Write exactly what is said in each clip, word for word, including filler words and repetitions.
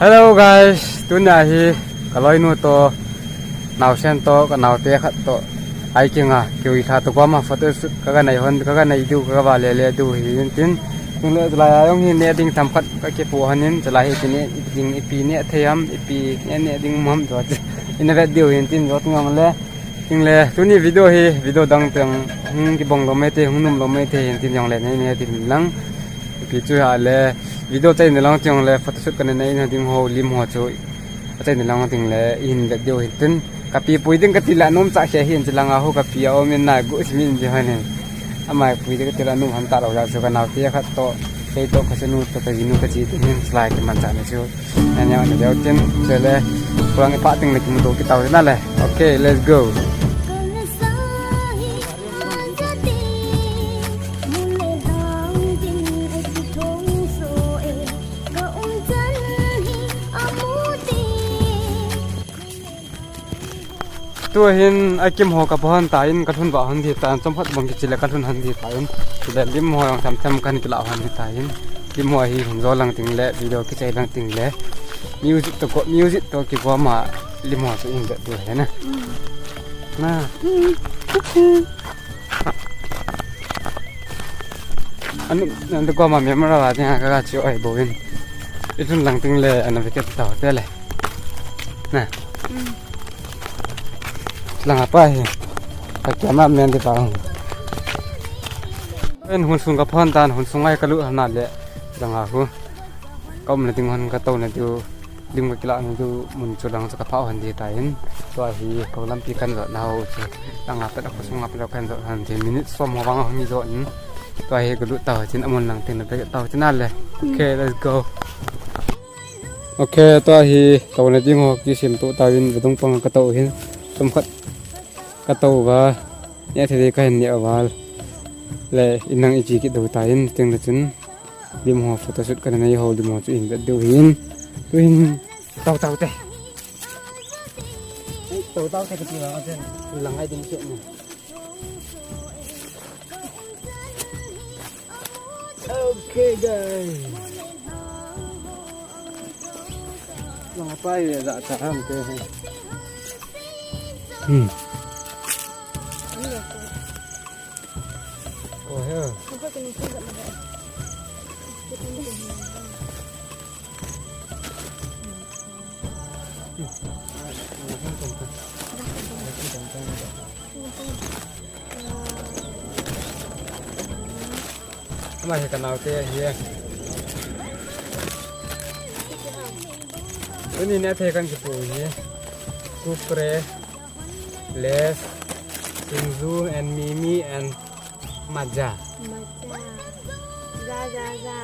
Hello guys, tunia hi kaloinu toh, naosen toh, kanaote khat toh, hiking a, kiui lha toh goma photoshoot kaga nei hon, kaga nei diu, kaga vale le diu hi intin. Tungle chulai a jong hi neh ding themkhat kakipoh hon in, chulai hi ipi neh ding, ipi neh thei ham, ipi neh neh ding ham toh, ina vet diu hi intin, jo tungle. Tungle, tuni video hi, video dang teng, hung kibang lou mai thei, hung nom lou mai thei, intin jongle, nei neh ding lang. Ipi chu hile, video chai na lang chungle, photoshoot kanei na ding ho, lim ho chu. Achai na lang chungle, ihin vet diu hintin. Kapi pui ding kati la nom cha khe hin, chulanga ho kapi a um in na, gu simin di ho ne. Ama pui ding kati la nom ham ta lou la chu kanaote khat toh, kei toh kasanu toh kajinu kachi ding hin, chulai kimanchah na chu. Ania na deu tin, chule, pulang ipa ting le kimuto kit tau na le. Okay, let's go. Tuhin a kim ho kapoh hon tan, kalhun vah hon ding tan, chomkhat bang kichai le kalhun hon ding tan, chule lim ho jong themthem kahin kilah hon ding tan, lim ho hi hung jo lang tingle, video kichai lang tingle, music toh ko, music toh kigoma lim ho chu ihin vet diu ahi na. Na. Anu, anu koma memra wa tinga kaga chu ai boin. Ilhun lang tingle, ana veke tau tele. Na. Langa pa hi. Ka camera man di pa. En hun sung kaphon tan, hun sung ai kalut hana le. Langa hu. Ka umna ding hon, ka touna diu, lim ka kilah na diu mun chu lang chu ka phah hon ding tan. Tua hi ka lampi kan jot na ho chu. Langa pet a khosunga pet a kan jot hon ding. Minute som ho vang a hung jot in. Tua hi ka lut tau tin, amun lang tin na pet tau tin ale. Okay, let's go. Okay, tua hi touna ding ho kisem to tauvin, vadung pang ka tou hin. Chomkhat ka tou va. Neh thei ding kahin neh val. Le, inang ichi kit diu tan, tin le chun. Lim ho photoshoot kana nei ho lim ho chu ihin vet diu hin. Tuhin. Tau tau te. Tau tau te kati vang achen. Lang ai ding che ni. Okay, guys. Lang apai ve ja cha ham te. Hmm. Ko he. Ama hi ka naote ahi. Tuni neh thei kan kipu hi. Kupre, Lays, Singju and Mimi and Maja. Maja. Ja, ja, ja.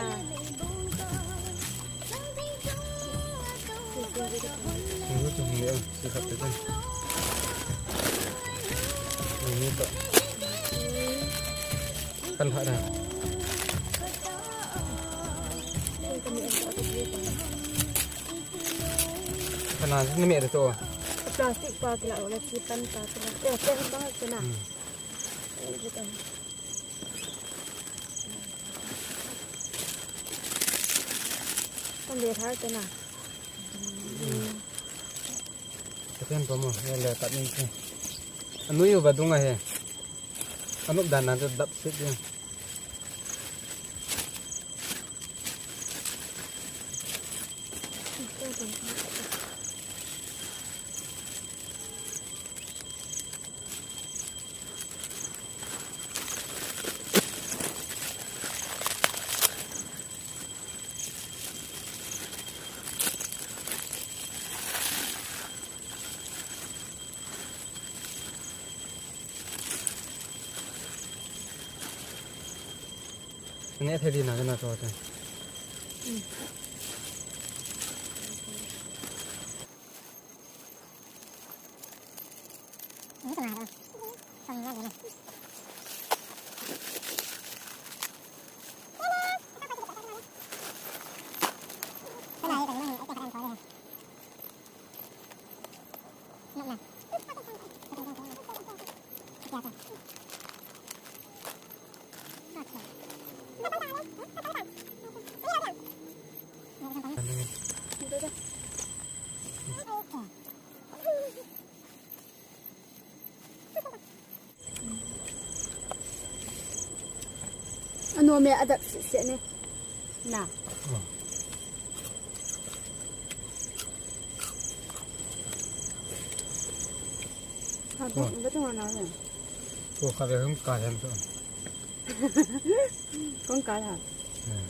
Singju chu hung le, si khat te chun. Mimi toh. Kan pha da. Kana ni me da to. Plastic pa kila, wala chi pan pa kila. Eh, te hon bang te na. Hmm. Kan le thar te na. Te pen pa mo, ya le kat ni te. Anu yu vadung ahi. Anu dan na dap sit ya. Neh thei di na, na to te. Me adap se ne. Na. Hmm. Ha, hmm. Ba tu na ne. Ko ka be hum ka hem to. Kong ka ha. Hmm.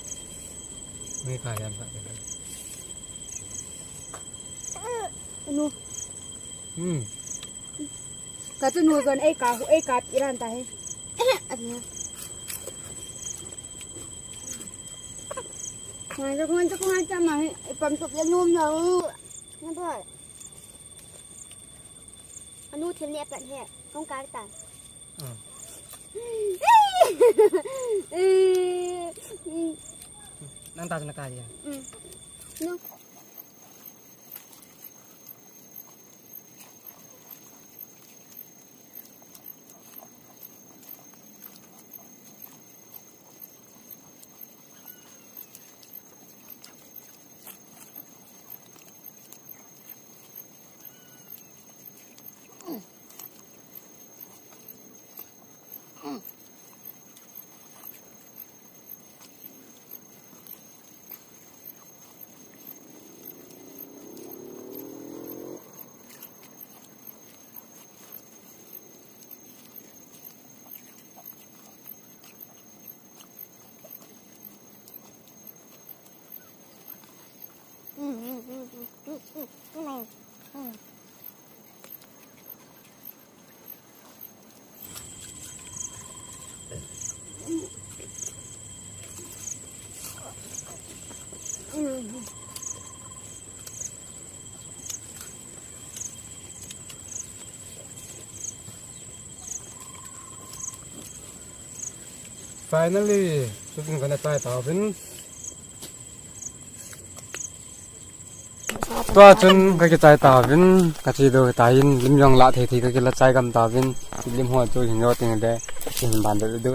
Me ka hem ka. Anu. Hmm. Ka chu nu jon ei ka hu, ei ka pi ran ta he. Ani. Ngai chu ngai chu ngai cha ma he, ei pam tup le num na u. Na boy. Anu thil ne pat he, kong ka ta. Hmm. Nang ta na ka ya. Hmm. No. Finally, tuchun kana chai tauvin. Tua chun ka kichai tauvin, ka chi do ta in, lim jong la thei thei ka kila chai gam tauvin, lim ho chu hin jo ting de, hin ban de du.